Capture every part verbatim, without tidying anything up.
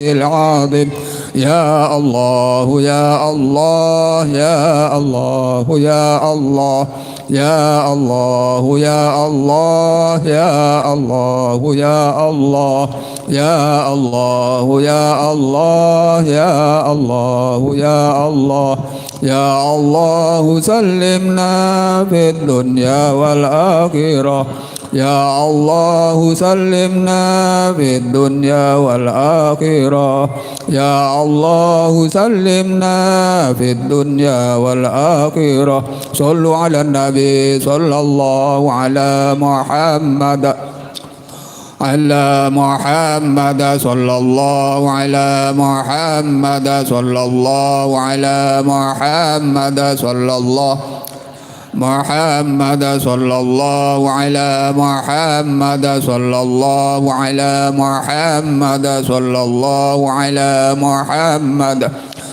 العظيم. يا الله، يا الله، يا الله، يا الله. يا الله، يا الله، يا الله، يا الله. يا الله، يا الله، يا الله، يا الله. يا الله، سلمنا في الدنيا والآخرة. يا الله، سلمنا في الدنيا والآخرة. يا الله، سلمنا في الدنيا والآخرة. صلوا على النبي، صلى الله على محمد. على محمد، صلى الله على محمد، صلى الله على محمد، صلى الله محمد، صلى الله على محمد، صلى الله على محمد، صلى الله على محمد،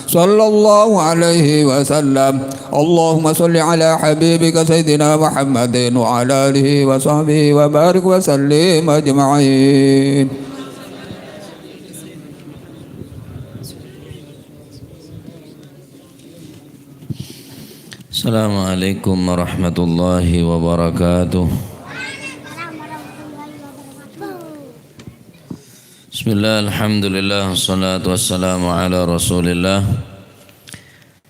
صلى الله عليه وسلم. اللهم صل على حبيبك سيدنا محمد وعلى آله وصحبه وبارك وسلم أجمعين. Assalamualaikum warahmatullahi wabarakatuh. Bismillah, alhamdulillah, wassalatu wassalamu ala rasulillah,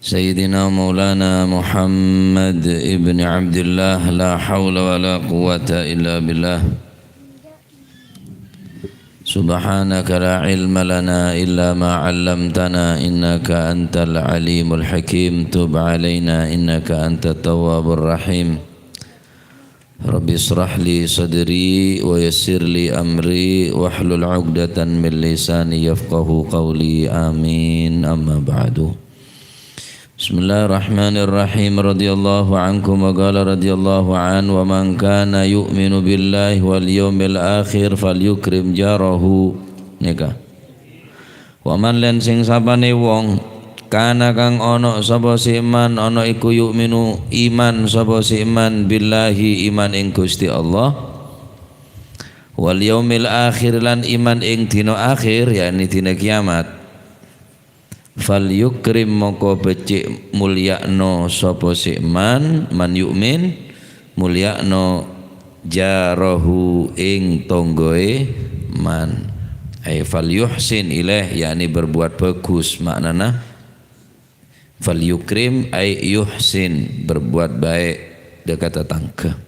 Sayyidina Maulana Muhammad ibn Abdillah, la haula wa la quwwata illa billah. Subhanaka la ilma lana illa ma 'allamtana innaka antal alimul hakim. Tub 'alaina innaka antat tawwabur rahim. Rabbi israh li sadri wa yassir li amri wahlul 'uqdatan min lisani yafqahu qawli. Amin. Amma ba'du. Bismillahirrahmanirrahim. Radhiyallahu ankum wa qala radhiyallahu an, "Wa man kana yu'minu billahi wal yaumil akhir falyukrim jarahu." Nèka. "Wa man," lan sing sapane wong, "kana," kang ana sapa si man, ana iku, "yu'minu," iman sapa si man, "billahi," iman ing Gusti Allah, "wal yaumil akhir," lan iman ing dina akhir, yakni dina kiamat. "Falyukrim," moko becik mulyakno sapa si man, man yu'min, mulyakno jarahu ing tonggoe man. Ai falyuhsin ilaih, yakni berbuat bagus, maknana falyukrim ai yuhsin, berbuat baik dha ka tatangga.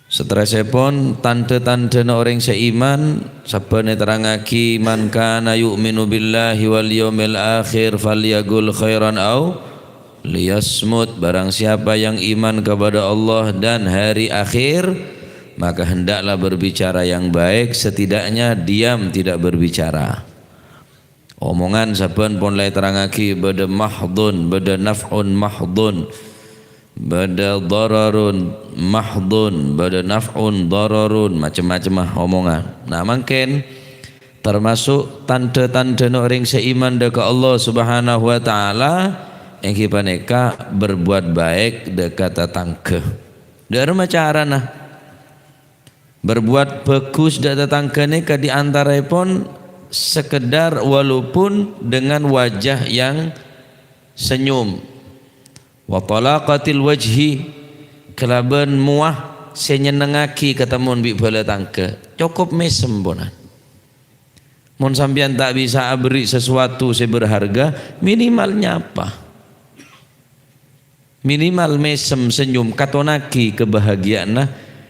Saterrossèpon, tandhâ-tandhâna orèng sè iman, sabbhân èterrangngaghi, "Man kana yu'minu billahi wal yaumil akhir falyaqul khairan au liyasmut." Barang siapa yang iman kepada Allah dan hari akhir, maka hendaklah berbicara yang baik, setidaknya diam tidak berbicara. Omongan sabbhân pon la èterrangngaghi, bâdâ mahdhun, bâdâ naf'un mahdhun, bâdâ dhararun mahdhun, bâdâ naf'un dhararun, macem-macem, ah, omongan. Nah, mangkèn tamaso' tandhâ-tandhâna orèng sè iman dâ' ka Allah Subhanahu wa Ta'ala, èngghi panèka berbuat baik dâ' ka tatangghâ. Dâ' remma carana. Berbuat bagus dâ' tatangghâ nèka di antaraèpon sekedar walaupun dengan wajah yang senyum. Wa talaqatil wajhi, kalabân mowa sè nyennengngaghi katemmon bi' bhâlâ tangghâ. Cokop mèsem ponan. Mon sampèyan ta' bisa aberri' sesuatu sè berharga, minimal nyapa. Minimal mèsem, senyum, katonnaghi kabahagiya'anna,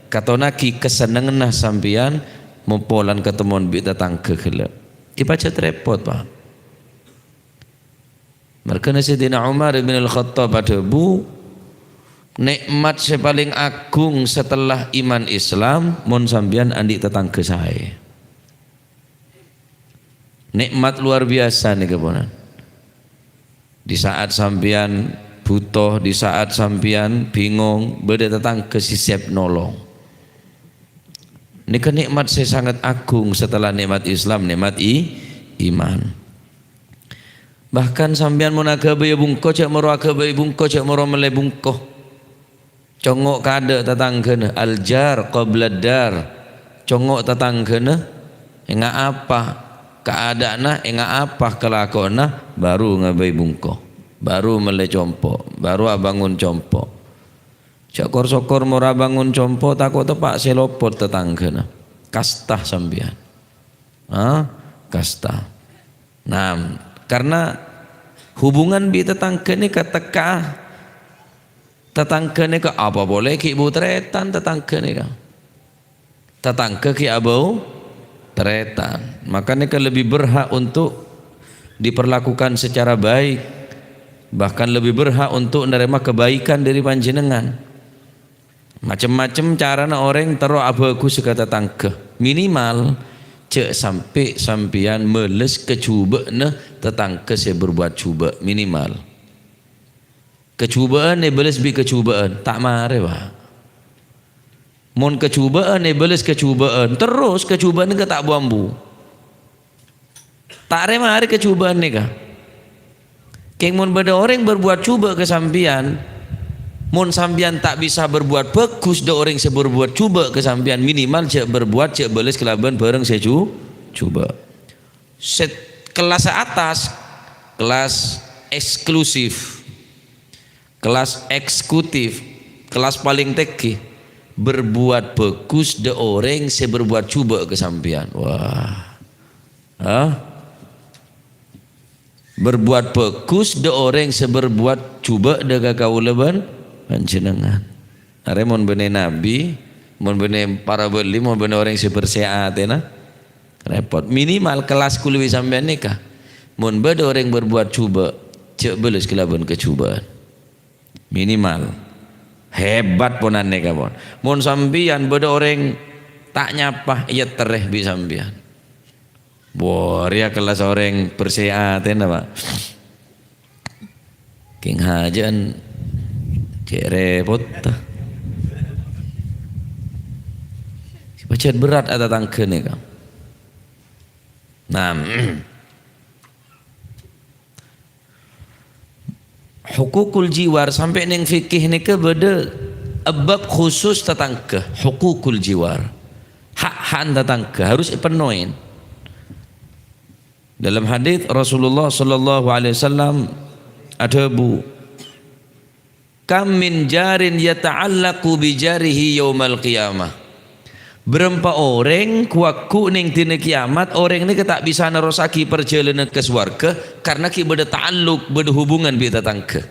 katonnaghi kasennengnganna sampèyan, mopo lan katemmon bi' tatangghâ ghellâ'. Èpajhât rèpot, Pak. Marghâna Sayyidina Umar bin Al-Khattab adhâbu, "Nè'mat sè palèng agung setelah iman Islam, mon sampèyan andi' tatangghâ saè." Nè'mat luar biasa nèka, ponan. Di saat sampèyan buto, di saat sampèyan bingong, bâdâ tatangghâ sè siap nolong. Nèka nè'mat sè sangat agung setelah nè'mat Islam, nè'mat i-, iman. Bahkan sampèyan mon aghâbâyâ bungko, jhâ' moro aghâbâyâ bungko, jhâ' moro mellè bungko. Congngo' kaadâ' tatangghâna, al-jar qabla dar. Congngo' tatangghâna, Enga' apa kaada'anna, enga' apa kalakowanna, baru ngabai bungko, baru mellè compo', baru abângon compo'. Jhâ' kor-sokor mon abângon compo', tako' teppa' sè lopot tatangghâna. Kasta sampèyan. Ha? Kasta. Nah, karena hubungan bi' tatangghâ nèka tekka, tatangghâ nèka apa polè ghi' bu tarètan tatangghâ nèka. Tatangghâ ghi' abâu tarètan. Maka nèka lebih berhak untuk diperlakukan secara baik, bahkan lebih berhak untuk narèma kebaikan dari panjhennengngan. Macem-macem carana orèng terro abhâghus ka tatangghâ. Minimal, jhâ' sampè' sampèyan mèlès kajhubâ'na tatangghâ sè berbuat jhubâ'. Minimal. Kajhubâ'ân èbâlès bi' kajhubâ'ân, ta' marè, Pak. Mon kajhubâ'ân èbâlès kajhubâ'ân, terros kajhubâ'ân nèka ta' bu-ambu. Ta' rè-marè kajhubâ'ân nèka. Kèng mon bâdâ orèng berbuat jhubâ' ka sampèyan, mon sampèyan ta' bisa berbuat bhâghus dâ' orèng sè berbuat jhubâ' ka sampèyan, minimal jhâ' berbuat, jhâ' bâlès kalabân bhâreng sè jhu-, jhubâ'. Sè kellas atas, kellas eksklusif, kellas eksekutif, kellas palèng tèngghi, berbuat bhâghus dâ' orèng sè berbuat jhubâ' ka sampèyan. Wah. Hah? Berbuat bhâghus dâ' orèng sè berbuat jhubâ' dâ' ka kaulâ bân panjhennengngan. Arè mon bânnè nabi, mon bânnè para wali, mon bânnè orèng sè bersè atèna, repot. Minimal kellas kaulâ bi' sampèyan nèka. Mon bâdâ orèng berbuat jhubâ', jhâ' bâlès kalabân kajhubâ'ân. Minimal. Hebat ponan nèka, pon. Mon sampèyan bâdâ orèng ta' nyapa, èyètterrè bi' sampèyan. Wah, rèya kellas orèng bersè atèna, Pak. Kèng hajâ'ân cè' rèpotta. Pajhât berrâ' atatangghâ nèka. Nah, hukukul jiwar sampè' neng fikih nèka bâdâ bab khusus tatangghâ, hukukul jiwar. Hak-hakan tatangghâ harus èpènoè. Dalam hadits Rasulullah sallallahu alaihi wasallam adhâbu, "Kam min jarin yata'allaqu bi jarihi yaumal qiyamah." Bârâmpa orèng ghu-lagghu neng dina kiyamat, orèng nèka ta' bisa nerrossaghi parjhâlânan ka sowarghâ karna ghi' bâdâ ta'alluq, bâdâ hubungan bi' tatangghâ.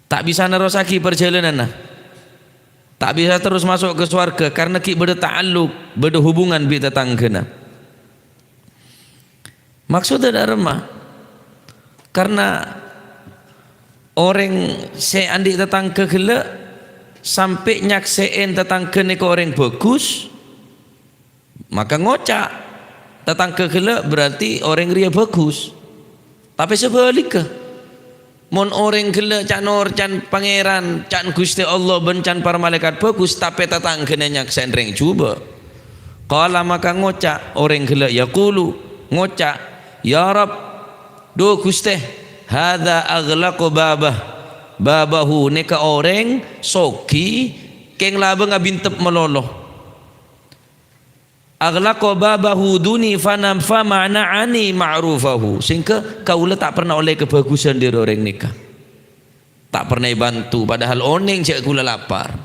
Ta' bisa nerrossaghi parjhâlânanna. Ta' bisa terros maso' ka sowarghâ karna ghi' bâdâ ta'alluq, bâdâ hubungan bi' tatangghâna. Maksodda dâ' remma? Karna orèng sè andi' tatangghâ ghellâ' sampè' nyaksè'è tatangghâ nèka orèng bhâghus, maka ngoca', tatangghâ ghellâ' berarti orèng rèya bhâghus. Tapè sabhâligghâ, mon orèng ghellâ' can-orècan Pangèran, can Ghustè Allah bân can para malaèkat bhâghus, tapè tatangghâna nyaksè'è rèng jhubâ'. Qala, maka ngoca' orèng ghellâ', yaqulu, ngoca', "Ya Rabb, dhu Ghustè, hadza aghlaqa babah, babahu, nèka orèng soghi kèng labângnga bintep malolo." Aghlaqa babahu duni fanam famana'ani ma'rufahu. Sehingga kaulâ ta' pernah ollè kabhâghusân dâri orèng nèka. Ta' pernah èbânto, padahal onèng jhâ' kaulâ lapar.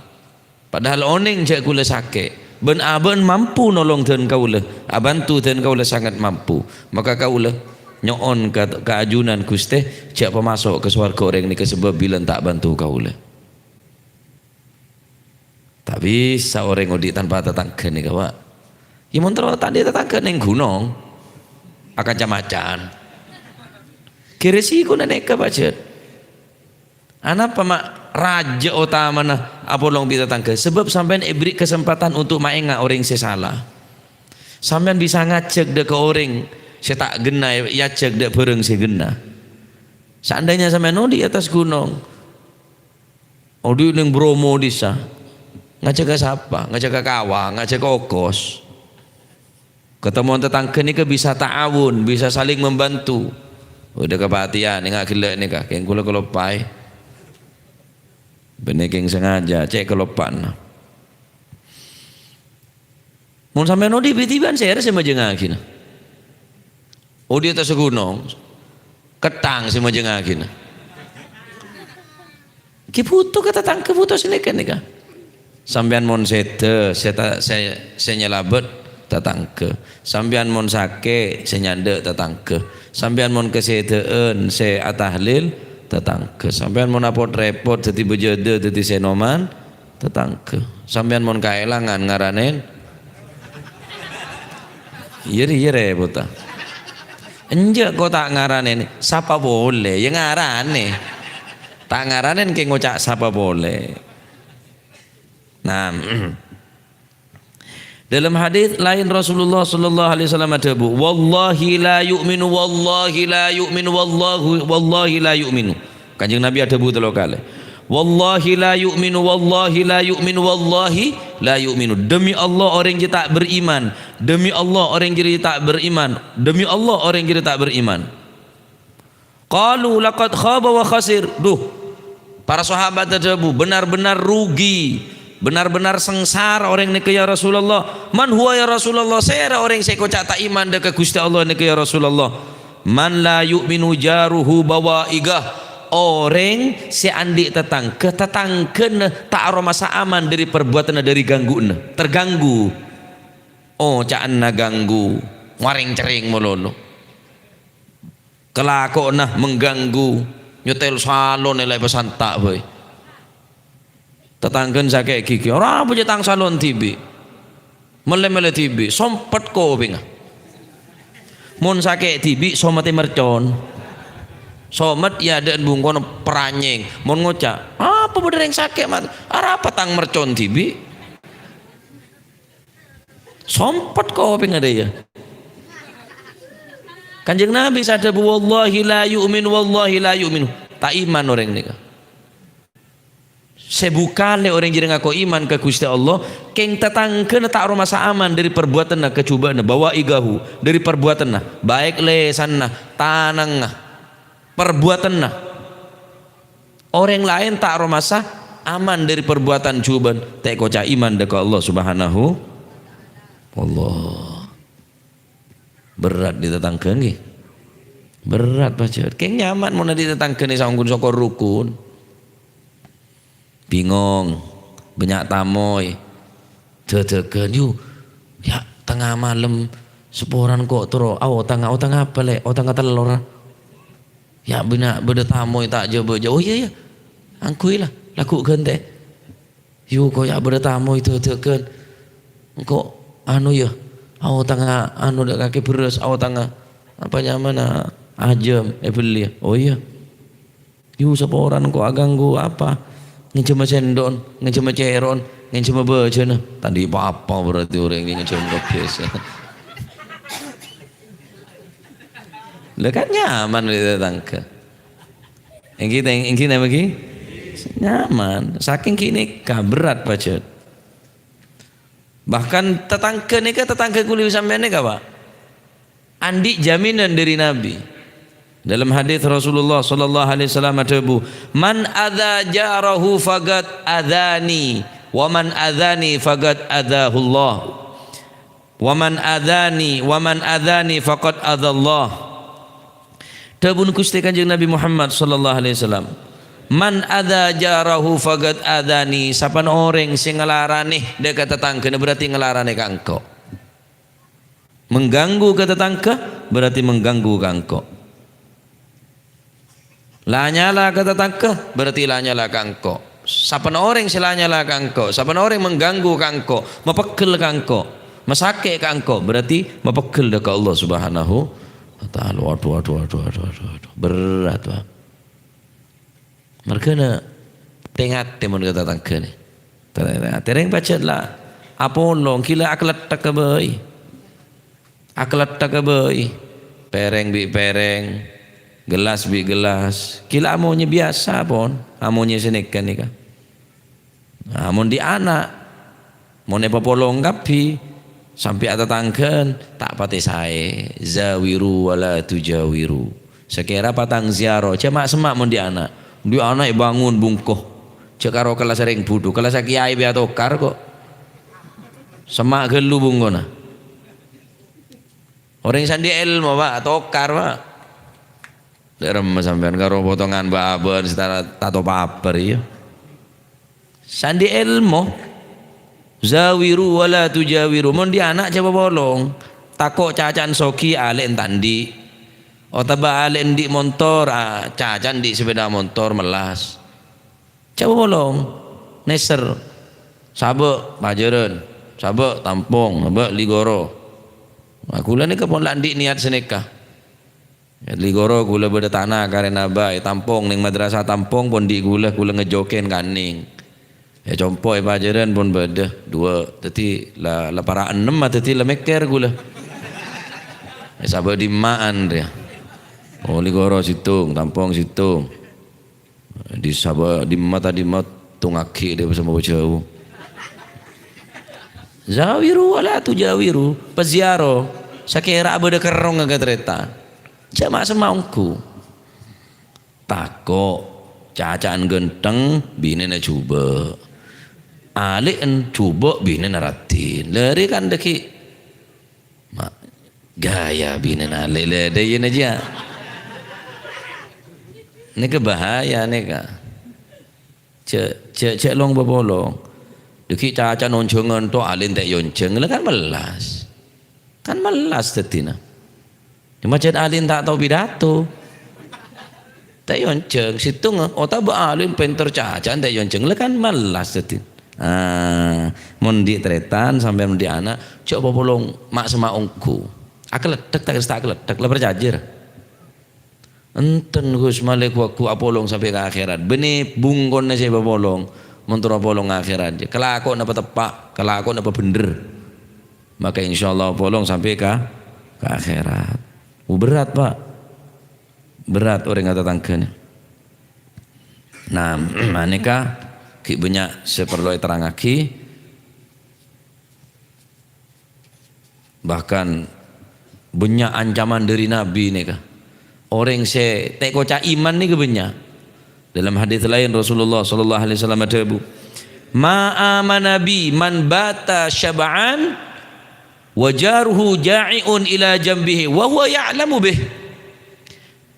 Padahal onèng jhâ' kaulâ sakè'. Bân abâ'na mampu nolong dân kaulâ, abânto dân kaulâ sanget mampu. Maka kaulâ nyo'on ka, ka ajunan, Ghustè, jhâ' pamaso' ka sowarghâ orèng nèka sabâb bilân ta' bânto kaulâ. Ta' bisa orèng odi' tanpa tatangghâ nèka, Pak. Yâ, mon terro ta' andi' tatangghâ neng ghunong, akanca macan. Ghi' resikona nèka, pajhât. Anapa ma' rajâ otamana apolong bi' tatangghâ? Sabâb sampèyan èberri' kasempadhân untuk maènga' orèng sè sala. Sampèyan bisa ngajhâk dâ' ka orèng sè ta' ghenna, èajhâk dâ' bhârâng sè ghenna. Seandainya sampèyan odi' è attas ghunong, odi' neng Bromo dhisa, ngajhâk ka sapa? Ngajhâk ka kawa, ngajhâk ka okos. Katemmowan tatangghâ nèka bisa ta'awun, bisa saling membantu. Bâdâ kapatèyan, ènga' ghellâ' nèka, kèng kaulâ kaloppaè. Bânnè kèng sengaja, cè' kaloppa'na. Mon sampèyan odi' bi' dhibi'ân sèra sè majhengngaghinah. Odi' attas ghunong, ketthang sè majhengngaghinah. Ghi' bhuto ka tatangghâ, bhuto sè nèka-nèka. Sampèyan mon sèdhâ, sè ta-, sè, sè nyalabât, tatangghâ. Sampèyan mon sakè', sè nyandhâ', tatangghâ. Sampèyan mon kasèdhâ'ân, sè atahlil, tatangghâ. Sampèyan mon apot-rèpot, dhâddhi bâjâdhâ, dhâddhi sènoman, tatangghâ. Sampèyan mon kaèlangan ngaranèn, iyâ rè, iyâ rè, bhuto. Enjâ' ko ta' ngaranèn, sapa polè? Yâ ngaranè. Ta' ngaranèn kè ngoca' sapa polè. Nah, dalam hadis lain Rasulullah sallallahu alaihi wasallam adhâbu, "Wallahi la yu'minu, wallahi la yu'minu, wallahu, wallahi la yu'minu." Kanjeng Nabi adhâbu tello kalè, "Wallahi la yu'minu, wallahi la yu'minu, wallahi la yu'minu." Demi Allah, orèng jârèya ta' beriman. Demi Allah, orèng jârèya ta' beriman. Demi Allah, orèng jârèya ta' beriman. Qalu, "Laqad khaba wa khasir." Duh, para sahabat adhâbu, "Benar-benar rugi, benar-benar sangsara orèng nèka, ya Rasulullah." "Man huwa, ya Rasulullah? Sèra orèng sè koca' ta' iman dâ' ka Ghustè Allah nèka, ya Rasulullah?" "Man la yu'minu jaruhu bawa'iqah." Orèng sè andi' tatangghâ, tatangghâna ta' aromasa aman dâri parbuwâtanna, dâri gangguanna. Terganggu. Oca'anna ganggu, marèng-cerrèng malolo. Kalakowanna mengganggu, nyetel salon èla èpasanta' bhâi. Tatangghâna sakè' ghighi, "Arapa jâ' tang salon dhibi'? Mellè-mellè dhibi', sompet kopèngnga." Mon sakè' dhibi', somettè mercon. Somet è adâ'na bungkona paranyèng. Mon ngoca', "Apa bâdâ rèng sakè', Mat? Arapa tang mercon dhibi'?" Sompet kopèngnga rèya. Kanjeng Nabi sè adhâbu, "Wallahi la yu'min, wallahi la yu'min." Ta' iman orèng nèka. Sè bukalè orèng jârèya ngako iman ka Ghustè Allah, kèng tatangghâna ta' aromasa aman dâri parbuwâtanna, kajhubâ'na, bawa'iqahu, dâri parbuwâtanna, baik lèsanna, tanangnga, parbuwâtanna. Orèng laèn ta' aromasa aman dâri parbuwâtan jhubâ'ân, ta' èkoca' iman dâ' ka Allah Subhanahu. Allah. Berrâ' dâri tatangghâ, ngghi. Berrâ' pajhât. Kèng nyaman mon dâri tatangghâna saongghuna sokor rukun. Bingong, bânnya' tamoy. Dâdâghân, yu, yâ, tengnga malem, saporana ko' terro aotangnga, otangnga apa, Lè'? Otangnga tellor. Yâ, bânnya' bâdâ tamoy ta' jhâ-bâjâ. Oh, iyâ, iyâ. Angghuy la, lagghu' ghântè. Yu, ko' yâ bâdâ tamoy dâdâghân. Engko', anu, yâ, aotangnga, anu, dâ' kakè bherrâs, aotangnga, apa nyamana, ajâm, èbelliyâ. Oh, iyâ. Yu, saporana ko' aganggu apa? Ngènjhâmâ sèndhâ'na, ngènjhâmâ cèro'na, ngènjhâmâ bâjâna. Ta' andi' pa-apa berarti orèng ngènjhâm kabbhi. Lah, kan nyaman dâri tatangghâ. Èngghi, teng-, èngghi napa, èngghi? Nyaman. Sakèng ghânèka, berrâ' pajhât. Bahkan tatangghâ nèka, tatangghâ kulâ sampèyan nèka, Pak. Andi' jaminan dâri Nabi. Dalam hadis Rasulullah sallallahu alaihi wasallam adhâbu, "Man adza jarahu faqad adzani, wa man adzani faqad adzahullah. Wa man adzani, wa man adzani faqad adzallah." Dhâbuna Ghustè Kanjeng Nabi Muhammad sallallahu alaihi wasallam, "Man adza jarahu faqad adzani," sapana orèng sè ngalaranè dâ' ka tatangghâna berarti ngalaranè ka engko'. Mengganggu ka tatangghâ, berarti mengganggu ka engko'. La nyala ka tatangghâ, berarti la nyala ka engko'. Sapana orèng sè la nyala ka engko', sapana orèng mengganggu ka engko', mapeggel ka engko', masakè' ka engko', berarti mapeggel dâ' ka Allah Subhanahu wa Ta'ala. Waduh, waduh, waduh, waduh, waduh, waduh. Berrâ', Pak. Marghâna tè-ngatè mon ka tatangghâna. Tè-, tè-, tèrèng pajhât la apolong, ghi' la akalètthek bhâi. Akalètthek bhâi. Pèrèng bi' pèrèng, gelas bi' gelas. Ghi' la amonyè biyasa, pon. Amonyè sè nèka-nèka. Nah, mon dhi' ana', mon èpapolong kabbhi, sampè' atatangghâ'ân, ta' patè saè. Zawiru wa la tujawiru. Sakèra patang ziyarah, jhâ' ma'-semma' mon dhi' ana'. Dhi' ana' èbângon bungko. Jhâ' karo kellassa rèng budhu, kellassa kèyaè bi' atokar ko'. Semma' ghâllu bungkona. Orèng sè andi' èlmo, Pak, tokar, Pak. Dâ'remma sampèyan karo potongan bâ-abâ'ân sè ta-, tato paper, iyâ. Sè andi' èlmo. Zawiru wa la tujawiru. Mon andi' ana' jhâ' papolong. Tako' caca'an soghi alè' ènta' andi'. Otabâ alè' andi' montor, ah, caca'an andi' sepeda montor, mellas. Jhâ' papolong. Nèser. Sabâ' pajhârân. Sabâ' tampong. Sabâ' ligoro. Nah, kaulâ nèka pon la andi' niyat sanèka. Ligoro kaulâ bâdâ tana karèna bâ, ètampong neng madrasah tampong pon andi' kaulâ, kaulâ ngejokèn kanèng. È compo' è pajhârân pon bâdâ, duwâ'. Dhâddhi la, la para' ennem, dhâddhi la mèkkèr kaulâ. È sabâ' dimma'an rèya. Oh, ligoro sèttong, tampong sèttong. Di sabâ' dimma ta' dimma tongaghi dâ' sama jhâu. Zawiru wa la tujawiru, paziaro, sakèra bâdâ kerrong ka tarètan. Jhâ' ma'-, semma' ongghu. Tako', caca'an ghântheng, binèna jhubâ'. Alè'en jhubâ', binèna raddhin. Lârè kan dhâggi'. Ma', gaya binèna lè-, lè-, dâ' iyâ nèjâ. Nèka bahaya nèka. Jhâ', jhâ', jhâ' long-papolong. Dhâggi' caca'an onjhângan to' alè'en ta' èonjhâng, la kan mellas. Kan mellas dhâddhina. Coma jhât alè'en ta' tao pidato. Ta' èonjhâng, sèttonga, otabâ alè'en pènter caca'an ta' èonjhâng, la kan mellas dhâddhina. Ah, mon andi' tarètan, sampèyan mon andi' ana', jhâ' papolong ma'-, semma' ongghu. Akaleddhek ta' kèra ta' akaleddhek, la parcajâ ra. Enten, Gus, malè ghu-, ghu apolong sampè' ka akhèrat. Bânnè bungkona sè papolong, mon terro apolong akhèrat. Kalakowanna pateppa', kalakowanna pabhendher. Maka insyaallah apolong sampè' ka, ka akhèrat. Oh, berat, Pak. Berat orèng atatangghâna. Nah, manèka ghi' bânnya' sè parlo èterrangngaghi. Bahkan bânnya' ancaman dâri Nabi nèka. Orèng sè ta' èkoca' iman nèka bânnya'. Dalam hadis laèn Rasulullah sallallahu alaihi wasallam adhâbu, "Ma amana bi man bata syaba'an wa jaruhu ja'i'un ila jambihi wa huwa ya'lamu bih."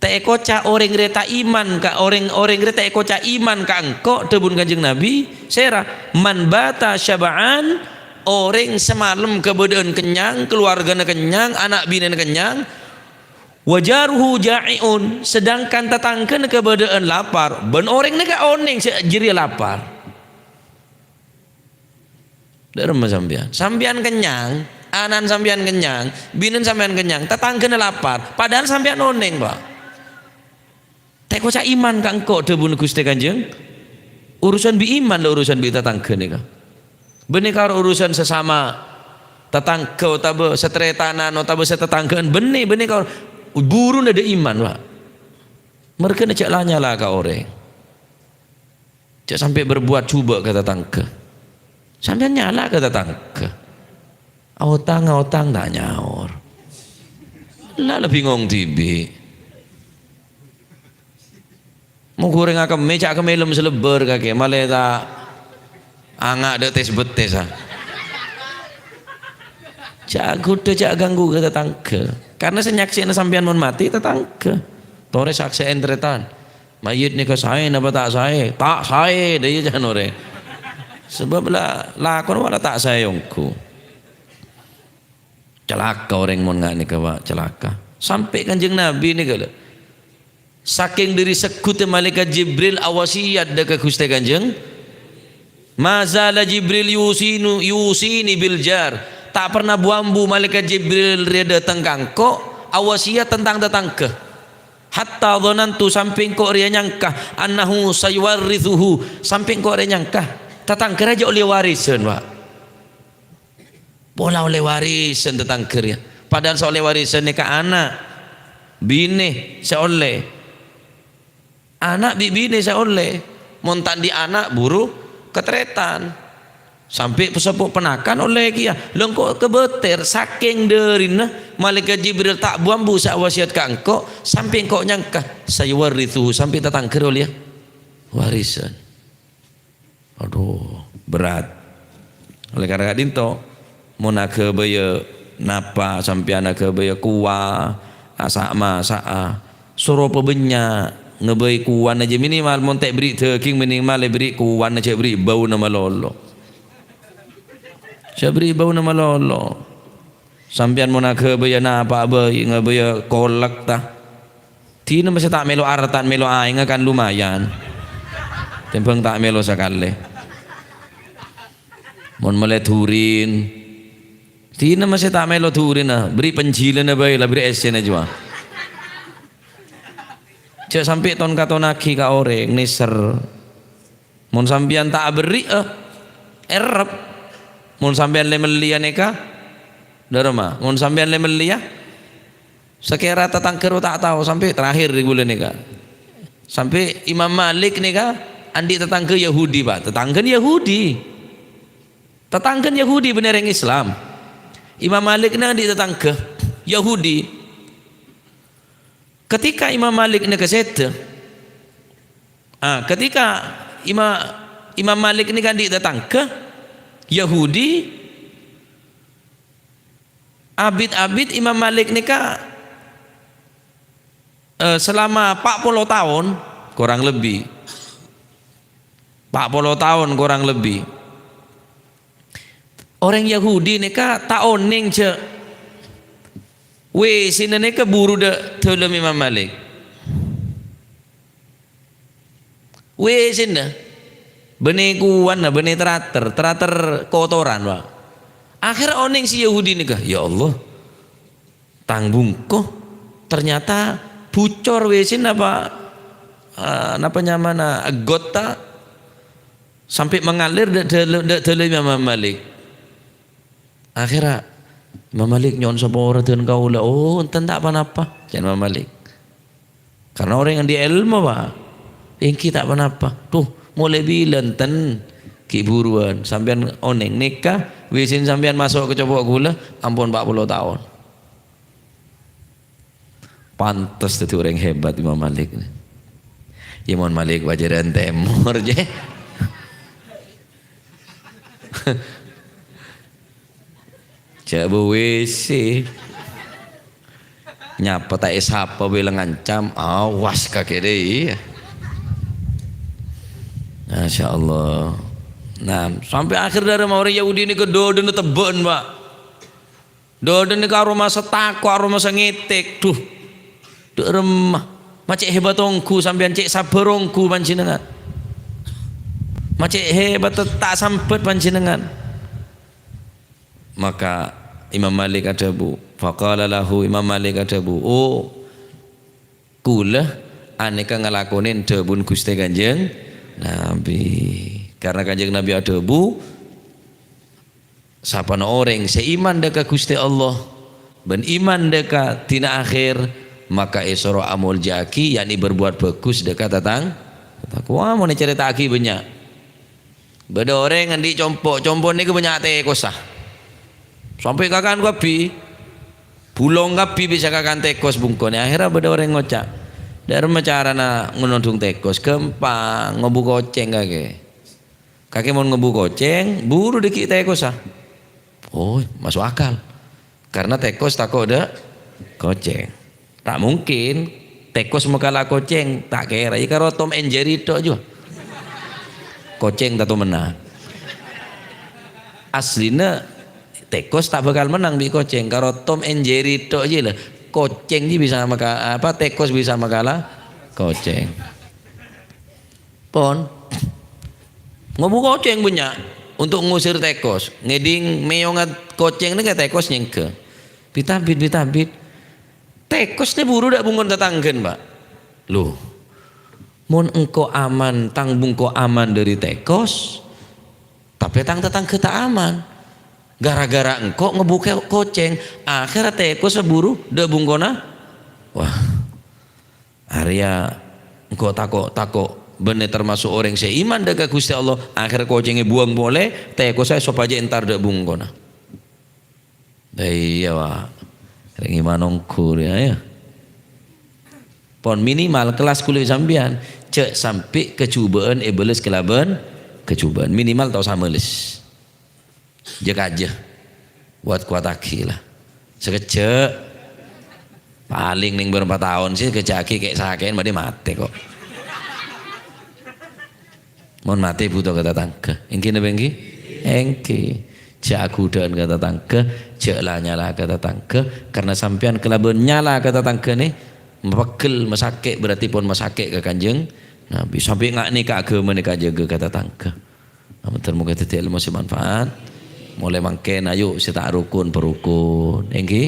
Ta' èkoca' orèng rè ta' iman ka orèng, orèng rè ta' èkoca' iman ka engko', dhâbuna Kanjeng Nabi, sèra, "Man bata syaba'an," orèng samalem kabâdâ'ân kennyang, kalowarghâna kennyang, ana' binèna kennyang, "wa jaruhu ja'i'un," sedangkan tatangghâna kabâdâ'ân lapar, bân orèng nèka onèng sè jârèya lapar. Dâ'remma sampèyan. Sampèyan kennyang, ana'na sampèyan kennyang, binèna sampèyan kennyang, tatangghâna lapar, padahal sampèyan onèng, Pak. Ta' èkoca' iman ka engko', dhâbuna Ghustè Kanjeng. Urusan bi' iman la urusan bi' tatangghâ nèka. Bânnè karo urusan sesama tatangghâ otabâ sataretanan otabâ satatangghâ'ân, bânnè, bânnè karo buruna dâ' iman, Pak. Marghâna jhâ' la-nyala ka orèng. Jhâ' sampè' berbuat jhubâ' ka tatangghâ. Sampèyan nyala ka tatangghâ. Aotang, aotang, ta' nyaor. La, la bingong dhibi'. Mon orèng akemmè, jhâ' kemmè lem salebbâr kakè, malè ta' anga' dâ' tes-bettessa. Jhâ' ghudhâ, jhâ' ganggu ka tatangghâ. Karna sè nyaksèna sampèyan mon matè, tatangghâ. Torè saksè'è tarètan. Mayyit nèka saè napa ta' saè? Ta' saè, dâ' iyâ jhân orèng. Sabâb la-, lakon wala ta' saè ongghu. Calaka orèng mon nga' nèka, Pak, calaka. Sampè' Kanjeng Nabi nèka, lho. Sakèng dâri segghutta Malaèkat Jibril awasiyat dâ' ka Ghustè Kanjeng. "Ma zala Jibril yusinu-, yusini bil jar." Ta' perna bu-ambu Malaèkat Jibril rèya dâteng ka engko', awasiyat tentang tatangghâ. "Hatta dzanantu," sampè' engko' rèya nyangka, "annahu sayuwarritsuhu," sampè' engko' rèya nyangka, tatangghâ rèya jhâ' ollè warisan, Pak. Pola ollè warisan tatangghâ rèya. Padahal sè ollè warisan nèka ana', binè sè ollè. Ana' bi' binè sè ollè. Mon ta' andi' ana', buru katarètan. Sampè' seppo' ponakan ollè kèya. Lha engko' kabâter, sakèng dârina Malaèkat Jibril ta' bu-ambu sè awasiyat ka engko', sampè' engko' nyangka, "Sayuwarritsuhu," sampè' tatangghâ rèya ollè warisan. Adhu, berat. Oleh karena ka'dinto, Mon aghâbâyâ napa sampèyan aghâbâyâ kowa, asa'-masa'a, soro pabannya', ngabâi kowana jâ minimal, mon ta' èberri' dhâghing minimal èberri' kowana, jhâ' èberri' bâuna malolo. Jhâ' èberri' bâuna malolo. Sampèyan mon aghâbâyâ napa bhâi, ngabâyâ kolak ta. Dinah mastè ta' mèlo arta'an, mèlo aèngnga kan lumayan. Tèmbhâng ta' mèlo sakalè. Mon mellè durin, dinah mastè ta' mèlo durinna, berri' panjhilâna bhâi la, berri' èssèna jhuwa. Jhâ' sampè' ton-katonaghi ka orèng, nèser. Mon sampèyan ta' aberri'â, èrrep. Mon sampèyan lè-mellèya nèka, dâremma. Mon sampèyan lè-mellèya, sakèra tatangghâ ro ta' tao, sampè' terakhir ri ghulâ nèka. Sampè' Imam Malik nèka andi' tatangghâ Yahudi, Pak. Tatangghâna Yahudi. Tatangghâna Yahudi bânnè orèng Islam. Imam Malik nèka andi' tatangghâ Yahudi. Ketika Imam Malik nèka sèdhâ, ah, ketika Ima-, Imam Malik nèka andi' tatangghâ Yahudi, abit-abit Imam Malik nèka, eh, selama empat puluh taon, korang lebbi. Empat puluh taon korang lebbi. Orèng Yahudi nèka ta' onèng jhâ' W C-na nèka buru dâ', dâlem Imam Malik. W C-na bânnè kowana, bânnè terater, terater kotoran, Pak. Akhèr onèng si Yahudi nèka, "Ya Allah, tang bungko ternyata bucor W C napa, eh, napa nyamana egot ta'?" Sampè' mangalir dâ', dâ', dâ', dâlem Imam Malik. Akhèrra Imam Malik nyo'on sapora dhân kaulâ. "Oh, enten ta' ponapa," ca'na Imam Malik. Karena orèng andi' èlmo, Pak. "Èngghi ta' ponapa." "Duh, molaè bilâ enten?" "Ghi' buruwân. Sampèyan onèng nèka, W C-na sampèyan maso' ka copo' kaulâ, ampon empat puluh taon." Pantes dhâddhi orèng hebat Imam Malik. Ya, Imam Malik pajhârân tèmor, jè. Jhâ' bâ W C. Nyapa ta' èsapa bhâi la ngancam. Awas kakè dâi. Masya Allah. Nah, sampè' akhèr dâremma orèng Yahudi nèka dâdâna tebbhâ'ân, Pak. Dâdâna karo masa tako', karo masa ngètèk. Duh, dâremma. Ma' cè' hebat ongghu sampèyan, cè' sabbhâr ongghu panjhennengngan. Ma' cè' hebat ta' sambhât panjhennengngan. Maka Imam Malik adhâbu, faqala lahu, Imam Malik adhâbu, "Oh, kaulâ anèka ngalakonè dhâbuna Ghustè Kanjeng Nabi." Karena Kanjeng Nabi adhâbu, "Sapana orèng sè iman dâ' ka Ghustè Allah bân iman dâ' ka dina akhèr, maka èsoro amolja'aghi, yakni berbuat bagus dâ' ka tatang-, tatangghâ." Wah, mon ècarèta'aghi bânnya'. Bâdâ orèng andi' compo', compo' nèka bânnya' tèkossa. Sampè' kakan kabbhi, bulong kabbhi bisa kakan tèkos bungkona. Akhèrra bâdâ orèng ngoca', "Dâremma carana ngonodhung tèkos?" "Ghâmpang, ngobu kocèng kakè." Kakè mon ngobu kocèng, buru dâggi' tèkossa. Oh, maso' akal. Karena tèkos tako' dâ' kocèng. Ta' mungkin tèkos makala kocèng, ta' kèra. Iyâ karo Tom and Jerry tok jhuwa. Kocèng tanto mennang. Aslina tèkos ta' bhâkal mennang bi' kocèng. Karo Tom and Jerry tok jiyâ la. Kocèng jiyâ bisa maka-, apa, tèkos bisa makala kocèng. Pon. Ngobu kocèng bânnya' untuk ngusir tèkos. Ngèdhing mèyongnga kocèng nèka tèkos nyèngghâ. Bit-abit, bit-abit. Tèkos nè buru dâ' bungkona tatangghâna, Pak. Loh, mon engko' aman, tang bungko aman dâri tèkos, tapè tang tatangghâ ta' aman. Gara-gara engko' ngobu ke-, kocèng, akhèrra tèkos buru dâ' bungkona. Wah. Arèya engko' tako'-tako' bânnè tamaso' orèng sè iman dâ' ka Ghustè Allah, akhèr kocèngngè buwâng polè, tèkossa sopajâ entar dâ' bungkona. Iyâ, Pak. Rèng iman ongghu rèya, ya. Pon minimal kellas kulâ sampèyan, jhâ' sampè' kajhubâ'ân èbâles kalabân kajhubâ'ân. Minimal tao samales. Jâ-kajâ. Kuwat-kuwattaghi, la. Sakejjhâ'. Palèng nèng bârâmpa taon sè kejjhâ'aghi kè' sakè'en bâdâ matè, kok. Mon matè bhuto ka tatangghâ. Èngghi napa èngghi? Èngghi. Jhâ' aghudhâ'ân ka tatangghâ, jhâ' la-nyala ka tatangghâ, karna sampèyan kalabân nyala ka tatangghâ nè, mapeggel, masakè', berarti pon masakè' ka Kanjeng Nabi. Sampè' nga'-, nèka aghâmanè kajâgâ ka tatangghâ. Amonten moghâ dhâddhi èlmo sè manfaat. Molaè mangkèn, ayo, sè ta' rokon, parokon. Èngghi?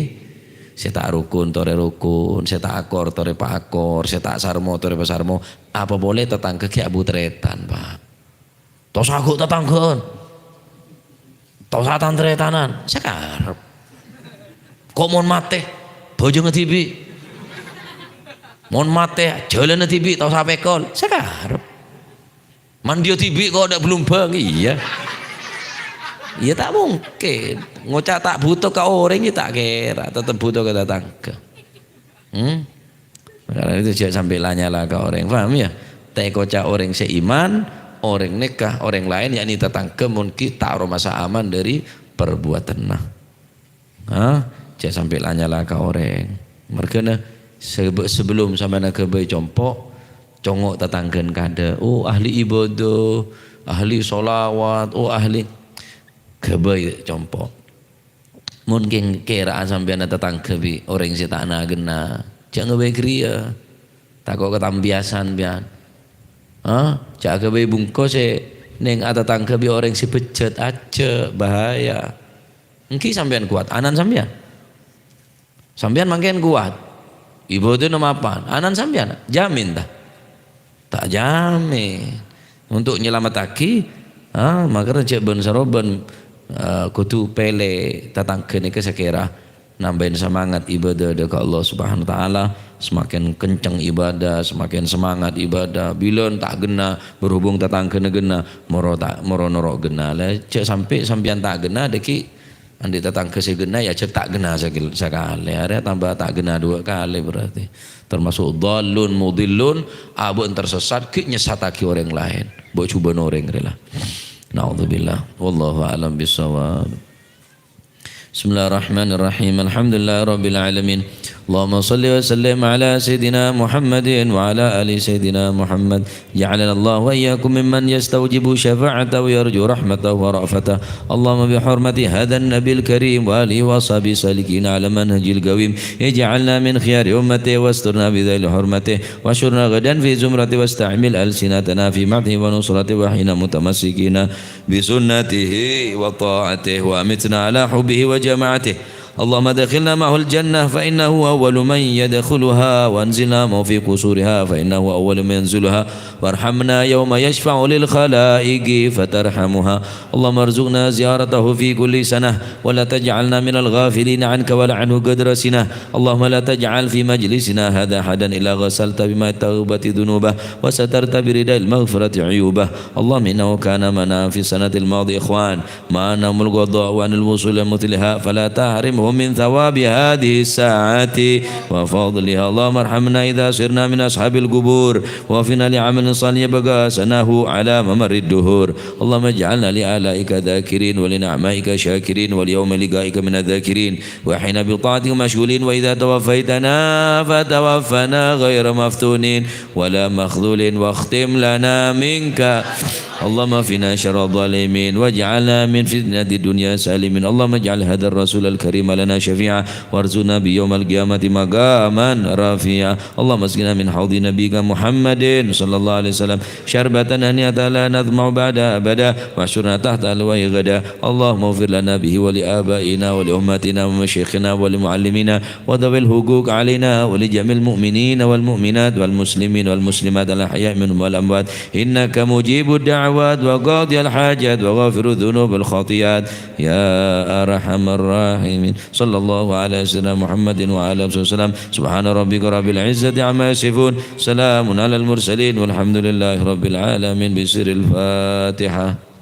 Sè ta' rokon, torè rokon. Sè ta' akor, torè paakor. Sè ta' sarmo, torè pasarmo. Apa polè tatangghâ ghi' abu tarètan, Pak. Ta' osa ghu' tatangghâ'ân. Ta' osa tan-tarètanan. Sakarep. Kok mon matè, bhâjângnga dhibi'. Mon matè, jhâlânna dhibi', ta' osa pèkol. Sakarep. Mandiya dhibi' kok dâ' blumbâng, iyâ. Iyâ, ta' mungkin. Ngoca' ta' bhuto ka orèng, iyâ ta' kèra. Tetep bhuto ka tatangghâ. Hmm? Karena itu jhâ' sampè' la-nyala ka orèng. Paham, ya? Ta' èkoca' orèng sè iman, orèng nèka, orèng laèn, yakni tatangghâ, mon ghi' ta' aromasa aman dâri parbuwâdhânna. Ha? Jhâ' sampè' la-nyala ka orèng. Marghâna sebe-, sebelum sampèyan aghâbây compo', congo' tatangghâna kadâ'. Oh, ahli ibadah, ahli sholawat, oh, ahli, ghâbây compo'. Mon kèng-, kèra'an sampèyan atatangghâ bi' orèng sè ta' na-ghânna, jhâ' aghâbây ghâriyâ. Tako' katambiyâsan sampèyan. Ha? Jhâ' aghâbây bungko sè nèng atatangghâ bi' orèng sè bejjhât, ajjhâ', bahaya. Èngghi sampèyan kowat, ana'na sampèyan. Sampèyan mangkèn kowat. Ibadahna mapan. Ana'na sampèyan, jamin ta? Ta' jamin. Untuk nyalamettaghi, ha, makana jhâ' bân-sarobân, eh, kodhu pèlè tatangghâ nèka sè kèra nambâi semangat ibadah dâ' ka Allah Subhanahu wa Ta'ala, semakin kenceng ibadah, semakin semangat ibadah. Bilân ta' ghânna, berhubung tatangghâna ghânna, moro ta', moro noro' ghânna. La, jhâ' sampè' sampèyan ta' ghânna, dâgghi' andi' tatangghâ sè ghânna, ya jhâ' ta' ghânna sakil-, sakalè. Arèya tamba ta' ghânna duwâ' kalè berarti. Termasuk dhallun mudhillun, abâ' tersesat, ghi' nyesataghi orèng laèn. Bâ' jhubâna orèng rèya la. Naudzubillah. Wallahu a'lam bissawab. Bismillahirrahmanirrahim. Alhamdulillahirabbil alamin. Allahumma shalli wa sallim ala sayyidina Muhammadin wa ala ali sayyidina Muhammad. جعلنا الله وإياكم ممن يستوجب شفاعته ويرجو رحمته ورأفته. اللهم بحرمة هذا النبي الكريم وآله وأصحابه السالكين على منهجه القويم، اجعلنا من خيار أمته واسترنا بذيل حرمته، واحشرنا غدا في زمرته واستعمل ألسنتنا في مدحه ونصرته وحين متمسكين بسنته وطاعته، وأمتنا على حبه وجماعته. اللهم أدخلنا معه الجنة فإنه أول من يدخلها، وأنزلنا معه في قصورها فإنه أول من ينزلها، وارحمنا يوم يشفع للخلائق فترحمها. اللهم ارزقنا زيارته في كل سنة، ولا تجعلنا من الغافلين عنك ولا عنه قدر سنة. اللهم لا تجعل في مجلسنا هذا أحدا إلا غسلت بماء التوبة ذنوبه، وسترت برداء المغفرة عيوبه. اللهم إنه كان معنا في السنة الماضية إخوان، ما أنهم القضاء عن الوصول إلى مثلها، فلا تحرمهم من ثواب هذه الساعة وفضلها. اللهم ارحمنا إذا صرنا من أصحاب القبور، ووفقنا لعمل صالح يبقى أثره على ممر الدهور. اللهم اجعلنا لآلائك ذاكرين، ولنعمائك شاكرين، وليوم لقائك من الذاكرين، وحين بطاعتك مشغولين، وإذا توفيتنا فتوفنا غير مفتونين ولا مخذولين، واختم لنا منك. اللهم اكفنا شر الظالمين، واجعلنا من فتنة الدنيا سالمين. اللهم اجعل هذا الرسول الكريم لنا شفيعا، وارزقنا به يوم القيامة مقاما رفيعا. اللهم اسقنا من حوض نبيك محمد صلى الله عليه وسلم شربة هنيئة لا نظمأ بعدها أبدا، واحشرنا تحت لوائه غدا. اللهم اغفر لنا به ولآبائنا ولأمهاتنا ومشايخنا ولمعلمينا وذوي الحقوق علينا ولجميع المؤمنين والمؤمنات والمسلمين والمسلمات الأحياء منهم والأموات، إنك مجيب الدعوات وقاضي الحاجات وغافر الذنوب والخطيئات يا أرحم الراحمين. صلى الله على سيدنا محمد وعلى آله وصحبه وسلم. سبحان ربك رب العزة عما يصفون. سلام على المرسلين والحمد لله رب العالمين. بسر الفاتحة.